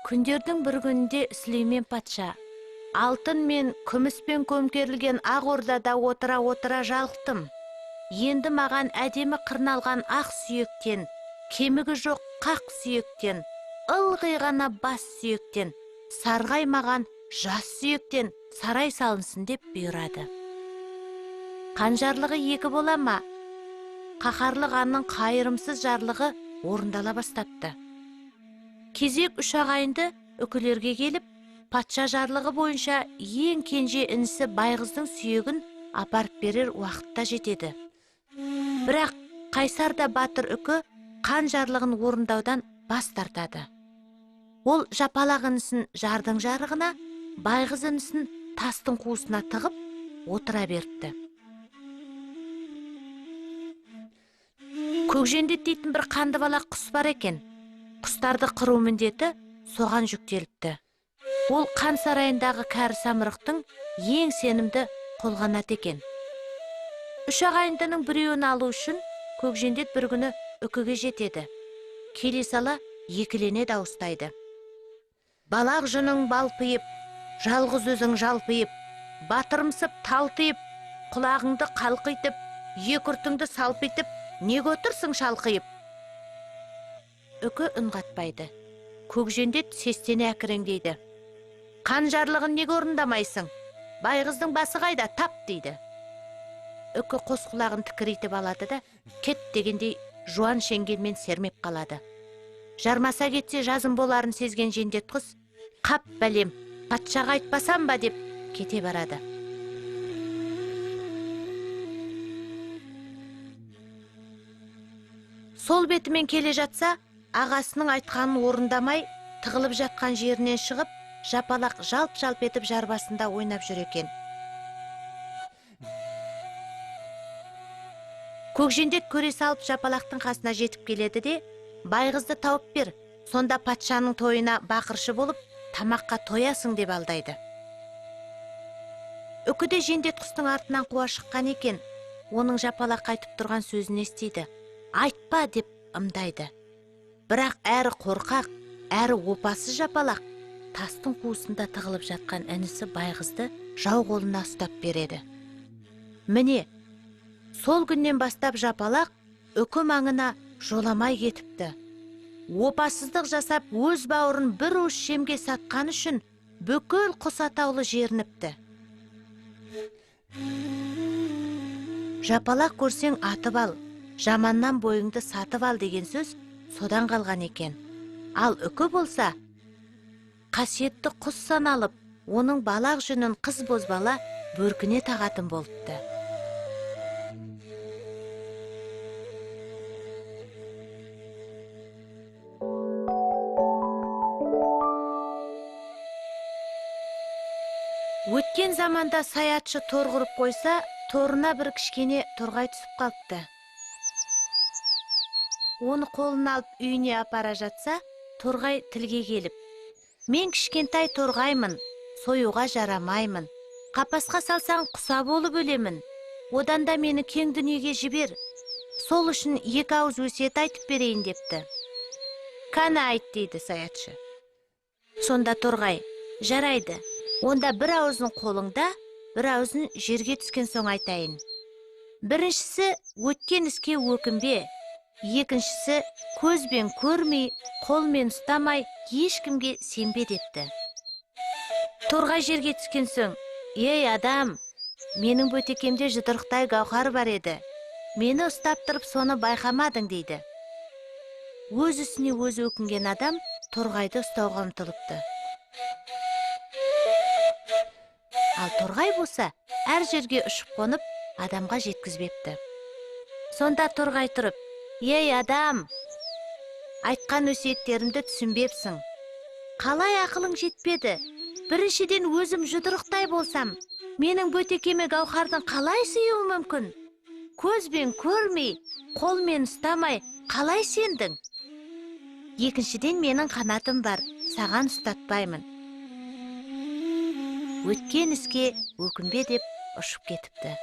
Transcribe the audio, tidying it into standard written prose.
Күндердің бір күнінде Сүлеймен патша: «Алтын мен күміспен көмкерілген ақ ордада отыра-отыра жалықтым. Енді маған әдемі қырналған ақ сүйектен, кемігі жоқ қақ сүйектен, ылғи ғана бас сүйектен, сарғаймаған жас сүйектен сарай салынсын», – деп бұйырады. Қан жарлығы екі бола ма? Қаһарлы ханның қайырымсыз жарлығы орындала бастапты. Кезек үш ағайынды үкілерге келіп, патша жарлығы бойынша ең кенже інісі Байғыздың сүйегін апарып берер уақытта жетеді. Бірақ қайсар да батыр Үкі қан жарлығын орындаудан бас тартады. Ол Жапалақ інісін жардың жарығына, Байғыз інісін тастың қуысына тығып отыра беріпті. Көкжендет дейтін бір қанды бала құс бар екен. Құстарды қыру міндеті соған жүктеліпті. Ол қан сарайындағы кәрі самұрықтың ең сенімді қолғанаты екен. Үш ағайындының біреуін алу үшін Көкжендет бір күні Үкіге жетеді. Келе сала екілене дауыстайды: «Балақ жүнің балпиып, жалғыз өзің жалпиып, батырымсып талтиып, құлағыңды қалқитып, екі ұртыңды салпитып, неге отырсың шалқиып?» Үкі үн қатпайды. Көкжендет сестене әкіреңдейді: «Қан жарлығын неге орындамайсың? Байғыздың басы қайда, тап!» – дейді. Үкі қос құлағын тікірейтіп алады да, кет дегендей жуан шеңгелмен сермеп қалады. Жармаса кетсе жазым боларын сезген жендет құс: «Қап, бәлем, патшаға айтпасам ба?» – деп кете барады. Сол бетімен келе жатса, ағасының айтқанын орындамай, тығылып жатқан жерінен шығып, Жапалақ жалп-жалп етіп жар басында ойнап жүр екен. Көкжендет көре салып Жапалақтың қасына жетіп келеді де: «Байғызды тауып бер, сонда патшаның тойына бақыршы болып, тамаққа тоясың», – деп алдайды. Үкі де жендет құстың артынан қуа шыққан екен. Оның Жапалақ айтып тұрған сөзін естиді. «Айтпа!» – деп ымдайды. Бірақ әрі қорқақ, әрі опасыз Жапалақ тастың қуысында тығылып жатқан інісі Байғызды жау қолына ұстап береді. Міне, сол күннен бастап Жапалақ Үкі маңына жоламай кетіпті. Опасыздық жасап, өз бауырын бір уыс жемге сатқан үшін бүкіл құс атаулы жерініпті. «Жапалақ көрсең атып ал, жаманнан бойыңды сатып ал» деген сөз содан қалған екен. Ал Үкі болса, қасиетті құс саналып, оның балақ жүнін қыз бозбала бөркіне тағатын болыпты. Өткен заманда саятшы тор құрып қойса, торына бір кішкене торғай түсіп қалыпты. Оны қолына алып үйіне апара жатса, торғай тілге келіп: «Мен кішкентай торғаймын, союға жарамаймын. Қапасқа салсаң, құса болып өлемін. Одан да мені кең дүниеге жібер. Сол үшін екі ауыз өсиет айтып берейін», – депті. «Кәні, айт», – дейді саятшы. Сонда торғай: «Жарайды, онда бір аузын қолыңда, бір аузын жерге түскен соң айтайын. Біріншісі: өткен іске өкінбе. Екіншісі: көзбен көрмей, қолмен ұстамай, ешкімге сенбе», – депті. Торғай жерге түскен соң: «Ей, адам, менің бөтекемде жұдырықтай гауһар бар еді. Мені ұстап тұрып, соны байқамадың», – дейді. Өз ісіне өзі өкінген адам торғайды ұстауға ұмтылыпты. Ал торғай болса, әр жерге ұшып қонып, адамға жеткізбепті. Сонда торғай тұрып: «Ей, адам, айтқан өсиеттерімді түсінбепсің. Қалай ақылың жетпеді? Біріншіден, өзім жұдырықтай болсам, менің бөтекеме гауһардың қалай сыюы мүмкін? Көзбен көрмей, қолмен ұстамай, қалай сендің? Екіншіден, менің қанатым бар, саған ұстатпаймын. Өткен іске өкінбе», – деп ұшып кетіпті.